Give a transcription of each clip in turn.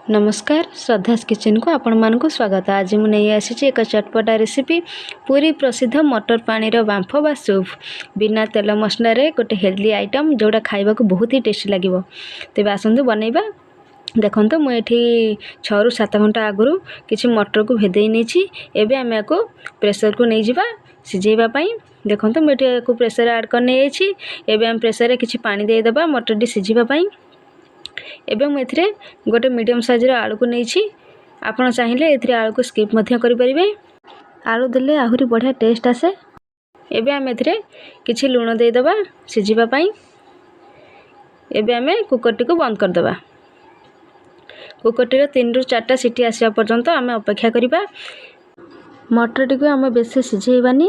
ନମସ୍କାର, ଶ୍ରଦ୍ଧାସ୍ କିଚେନ୍କୁ ଆପଣମାନଙ୍କୁ ସ୍ୱାଗତ। ଆଜି ମୁଁ ନେଇ ଆସିଛି ଏକ ଚଟପଟା ରେସିପି, ପୁରୀ ପ୍ରସିଦ୍ଧ ମଟର ପାଣିର ବାମ୍ଫ ବା ସୁପ୍। ବିନା ତେଲ ମସଲାରେ ଗୋଟେ ହେଲ୍ଦି ଆଇଟମ୍, ଯେଉଁଟା ଖାଇବାକୁ ବହୁତ ହି ଟେଷ୍ଟି ଲାଗିବ। ତେବେ ଆସନ୍ତୁ ବନେଇବା। ଦେଖନ୍ତୁ, ମୁଁ ଏଠି 6ରୁ 7 ଘଣ୍ଟା ଆଗରୁ କିଛି ମଟରକୁ ଭେଦେଇ ନେଇଛି। ଏବେ ଆମେ ୟାକୁ ପ୍ରେସରକୁ ନେଇଯିବା ସିଝେଇବା ପାଇଁ। ଦେଖନ୍ତୁ, ମୁଁ ଏଠି ୟାକୁ ପ୍ରେସରରେ ଆଡ଼୍ କରି ନେଇଯାଇଛି। ଏବେ ଆମେ ପ୍ରେସରରେ କିଛି ପାଣି ଦେଇଦେବା ମଟରଟି ସିଝିବା ପାଇଁ। ଏବେ ମୁଁ ଏଥିରେ ଗୋଟେ ମିଡ଼ିୟମ୍ ସାଇଜ୍ର ଆଳୁକୁ ନେଇଛି। ଆପଣ ଚାହିଁଲେ ଏଥିରେ ଆଳୁକୁ ସ୍କିପ୍ ମଧ୍ୟ କରିପାରିବେ। ଆଳୁ ଦେଲେ ଆହୁରି ବଢ଼ିଆ ଟେଷ୍ଟ ଆସେ। ଏବେ ଆମେ ଏଥିରେ କିଛି ଲୁଣ ଦେଇଦେବା ସିଝିବା ପାଇଁ। ଏବେ ଆମେ କୁକରଟିକୁ ବନ୍ଦ କରିଦେବା। କୁକରଟିର 3ରୁ 4ଟା ସିଟି ଆସିବା ପର୍ଯ୍ୟନ୍ତ ଆମେ ଅପେକ୍ଷା କରିବା। ମଟରଟିକୁ ଆମେ ବେଶୀ ସିଝେଇବାନି।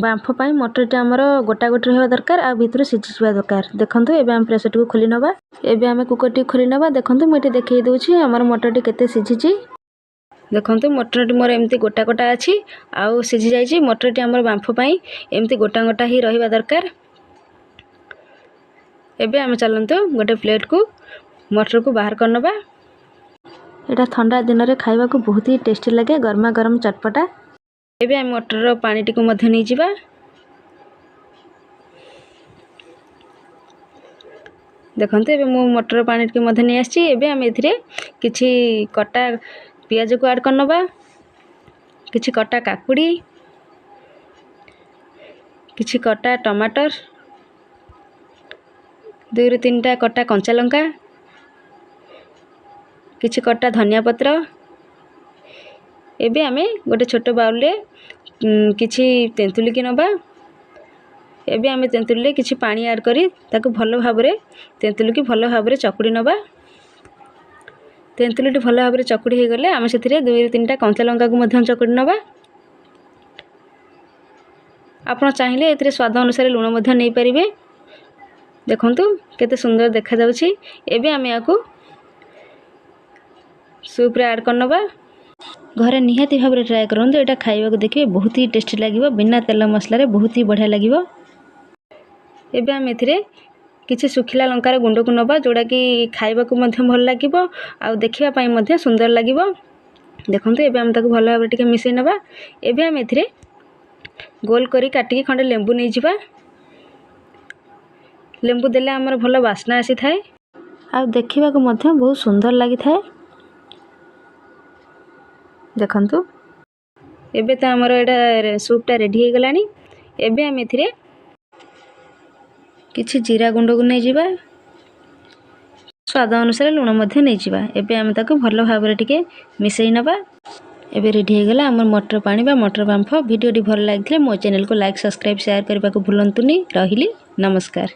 ବାମ୍ଫ ପାଇଁ ମଟରଟି ଆମର ଗୋଟା ଗୋଟି ରହିବା ଦରକାର ଆଉ ଭିତରୁ ସିଝିଯିବା ଦରକାର। ଦେଖନ୍ତୁ, ଏବେ ଆମେ ପ୍ରେସରଟିକୁ ଖୋଲି ନେବା। ଏବେ ଆମେ କୁକରଟିକୁ ଖୋଲି ନେବା। ଦେଖନ୍ତୁ, ମୁଁ ଏଠି ଦେଖେଇ ଦେଉଛି ଆମର ମଟରଟି କେତେ ସିଝିଛି। ଦେଖନ୍ତୁ, ମଟରଟି ମୋର ଏମିତି ଗୋଟା ଗୋଟା ଅଛି ଆଉ ସିଝି ଯାଇଛି। ମଟରଟି ଆମର ବାମ୍ଫ ପାଇଁ ଏମିତି ଗୋଟା ଗୋଟା ହିଁ ରହିବା ଦରକାର। ଏବେ ଆମେ ଚାଲନ୍ତୁ ଗୋଟେ ପ୍ଲେଟ୍କୁ ମଟରକୁ ବାହାର କରିନେବା। ଏଇଟା ଥଣ୍ଡା ଦିନରେ ଖାଇବାକୁ ବହୁତ ହି ଟେଷ୍ଟି ଲାଗେ, ଗରମା ଗରମ ଚଟପଟା। ଏବେ ଆମେ ମଟରର ପାଣିଟିକୁ ମଧ୍ୟ ନେଇଯିବା। ଦେଖନ୍ତୁ, ଏବେ ମୁଁ ମଟର ପାଣିଟିକୁ ମଧ୍ୟ ନେଇ ଆସିଛି। ଏବେ ଆମେ ଏଥିରେ କିଛି କଟା ପିଆଜକୁ ଆଡ଼୍ କରିନେବା, କିଛି କଟା କାକୁଡ଼ି, କିଛି କଟା ଟମାଟର, 2ରୁ 3ଟା କଟା କଞ୍ଚା ଲଙ୍କା, କିଛି କଟା ଧନିଆ ପତ୍ର। ଏବେ ଆମେ ଗୋଟେ ଛୋଟ ବାଉଲରେ କିଛି ତେନ୍ତୁଳିକି ନେବା। ଏବେ ଆମେ ତେନ୍ତୁଳିରେ କିଛି ପାଣି ଆଡ଼୍ କରି ତାକୁ ଭଲ ଭାବରେ ତେନ୍ତୁଳିକି ଭଲ ଭାବରେ ଚକୁଡ଼ି ନେବା। ତେନ୍ତୁଳିଟି ଭଲ ଭାବରେ ଚକୁଡ଼ି ହୋଇଗଲେ ଆମେ ସେଥିରେ 2ରୁ 3ଟା କଞ୍ଚା ଲଙ୍କାକୁ ମଧ୍ୟ ଚକୁଡ଼ି ନେବା। ଆପଣ ଚାହିଁଲେ ଏଥିରେ ସ୍ୱାଦ ଅନୁସାରେ ଲୁଣ ମଧ୍ୟ ନେଇପାରିବେ। ଦେଖନ୍ତୁ, କେତେ ସୁନ୍ଦର ଦେଖାଯାଉଛି। ଏବେ ଆମେ ଏହାକୁ ସୁପ୍ରେ ଆଡ଼୍ କରିନେବା। ଘରେ ନିହାତି ଭାବରେ ଟ୍ରାଏ କରନ୍ତୁ। ଏଇଟା ଖାଇବାକୁ ଦେଖିବେ ବହୁତ ହି ଟେଷ୍ଟି ଲାଗିବ। ବିନା ତେଲ ମସଲାରେ ବହୁତ ହି ବଢ଼ିଆ ଲାଗିବ। ଏବେ ଆମେ ଏଥିରେ କିଛି ଶୁଖିଲା ଲଙ୍କାର ଗୁଣ୍ଡକୁ ନେବା, ଯେଉଁଟାକି ଖାଇବାକୁ ମଧ୍ୟ ଭଲ ଲାଗିବ ଆଉ ଦେଖିବା ପାଇଁ ମଧ୍ୟ ସୁନ୍ଦର ଲାଗିବ। ଦେଖନ୍ତୁ, ଏବେ ଆମେ ତାକୁ ଭଲ ଭାବରେ ଟିକେ ମିଶାଇ ନେବା। ଏବେ ଆମେ ଏଥିରେ ଗୋଲ କରି କାଟିକି ଖଣ୍ଡେ ଲେମ୍ବୁ ନେଇଯିବା। ଲେମ୍ବୁ ଦେଲେ ଆମର ଭଲ ବାସ୍ନା ଆସିଥାଏ ଆଉ ଦେଖିବାକୁ ମଧ୍ୟ ବହୁତ ସୁନ୍ଦର ଲାଗିଥାଏ। ଦେଖନ୍ତୁ, ଏବେ ତ ଆମର ଏଇଟା ସୁପ୍ଟା ରେଡ଼ି ହେଇଗଲାଣି। ଏବେ ଆମେ ଏଥିରେ କିଛି ଜିରା ଗୁଣ୍ଡକୁ ନେଇଯିବା, ସ୍ୱାଦ ଅନୁସାରେ ଲୁଣ ମଧ୍ୟ ନେଇଯିବା। ଏବେ ଆମେ ତାକୁ ଭଲ ଭାବରେ ଟିକେ ମିଶାଇ ନେବା। ଏବେ ରେଡ଼ି ହେଇଗଲା ଆମର ମଟର ପାଣି ବା ମଟର ବାମ୍ଫ। ଭିଡ଼ିଓଟି ଭଲ ଲାଗିଥିଲେ ମୋ ଚ୍ୟାନେଲକୁ ଲାଇକ୍, ସବସ୍କ୍ରାଇବ୍, ସେୟାର କରିବାକୁ ଭୁଲନ୍ତୁନି। ରହିଲି, ନମସ୍କାର।